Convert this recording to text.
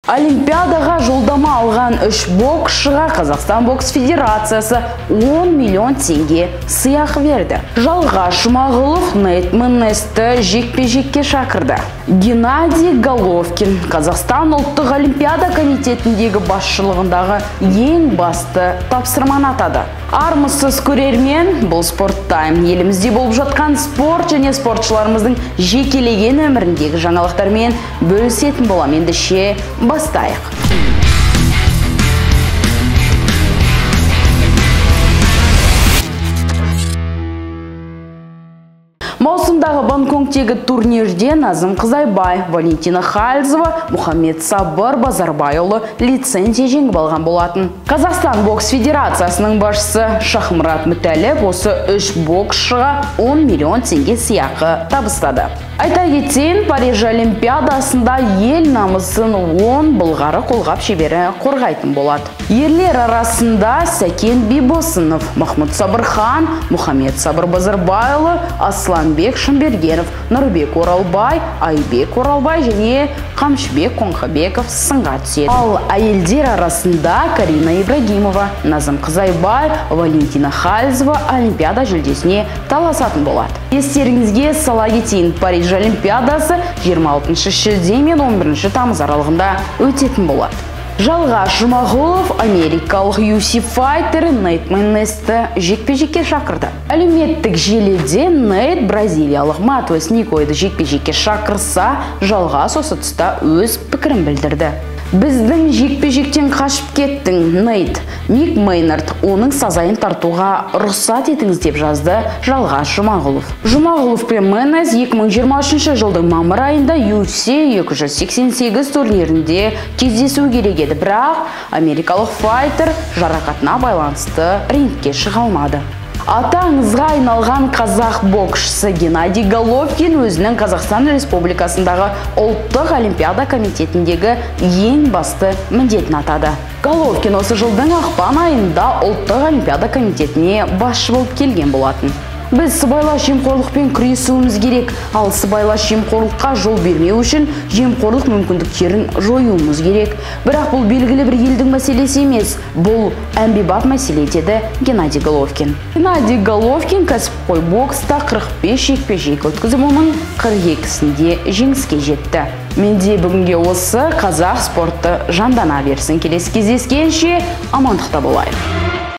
Олимпиадаға жолдама алған үш боксшыға Қазақстан бокс федерациясы 10 миллион теңге сыйақы берді. Жалғас Жұмағұлов Нейт Менесті жекпе-жекке шақырды. Геннадий Головкин Қазақстан ұлттық олимпиада комитетіндегі басшылығындағы ең басты тапсырманы атады. Армысыз көрермен, бұл Спорттайм. Елімізде болып жатқан спорт және спортшыларымыздың жекелеген өміріндегі жаңалықтармен бөлісетін болам. Ендеше бастайық. Маусымдағы Бангконгтегі турнирде Назым Қызайбай, Валентина Хальзова, Мұхаммед Сабыр Базарбайұлы лицензия жеңіп алған болатын. Қазақстан бокс федерациясының басшысы Шахмұрат Мүтәліп осы үш боксшыға 10 миллион теңге сыйақы табыстады. Айта кетейін, Париж Олимпиадасында ел намысын 10 былғары қолғап шебері қорғайтын болады. Ерлер арасында Сәкен Бибосынов, Махмұд Сабырхан, Мұхаммед Сабыр Базарбайұлы, Асланбек Шымбергенов, Нұрбек Оралбай, Айбек Оралбай және Қамшыбек Қоңқабеков сынға түседі. Ал әйелдер арасында Карина Ибрагимова, Назым Қызайбай, Валентина Хальзова Олимпиада жүлдесіне таласатын болады. Естеріңізге сала кетейін, Париж Олимпиадасы 26 шілде мен 11 тамыз аралығында өтетін болады. Жалғас Жұмағұлов америкалық UFC файтері Нейт Менесті жекпе-жекке шақырды. Әлеуметтік желіде Нейт бразилиялық Матуэс Никойды жекпе-жекке шақырса, Жалғас осы тұста өз пікірін білдірді. Біздің жекпе-жектен қашып кеттің, Нейт. Мик Мейнард оның сазайын тартуға рұқсат етіңіз деп жазды Жалғас Жұмағұлов. Жұмағұлов пен Менес 2023 жылдың мамыр айында UFC 288 турнирінде кездесу керек еді, бірақ америкалық файтер жарақатына байланысты рингке шыға алмады. Аты аңызға айналған қазақ боксшысы Геннадий Головкин өзінің Қазақстан Республикасындағы ұлттық олимпиада комитетіндегі ең басты міндетін атады. Головкин осы жылдың ақпан айында ұлттық олимпиада комитетіне басшы болып келген болатын. Біз сыбайлас жемқорлықпен күресуіміз керек, ал сыбайлас жемқорлыққа жол бермеу үшін жемқорлық мүмкіндіктерін жоюымыз керек. Бірақ бұл белгілі бір елдің мәселесі емес, бұл әмбебап мәселе, деді Геннадий Головкин. Геннадий Головкин кәсіпқой бокста 45 жекпе-жек өткізіп, оның 42-сінде жеңіске жетті. Менде бүгінге осы, қазақ спорты жандана берсін. Келесі кездескенше амандықта болайық.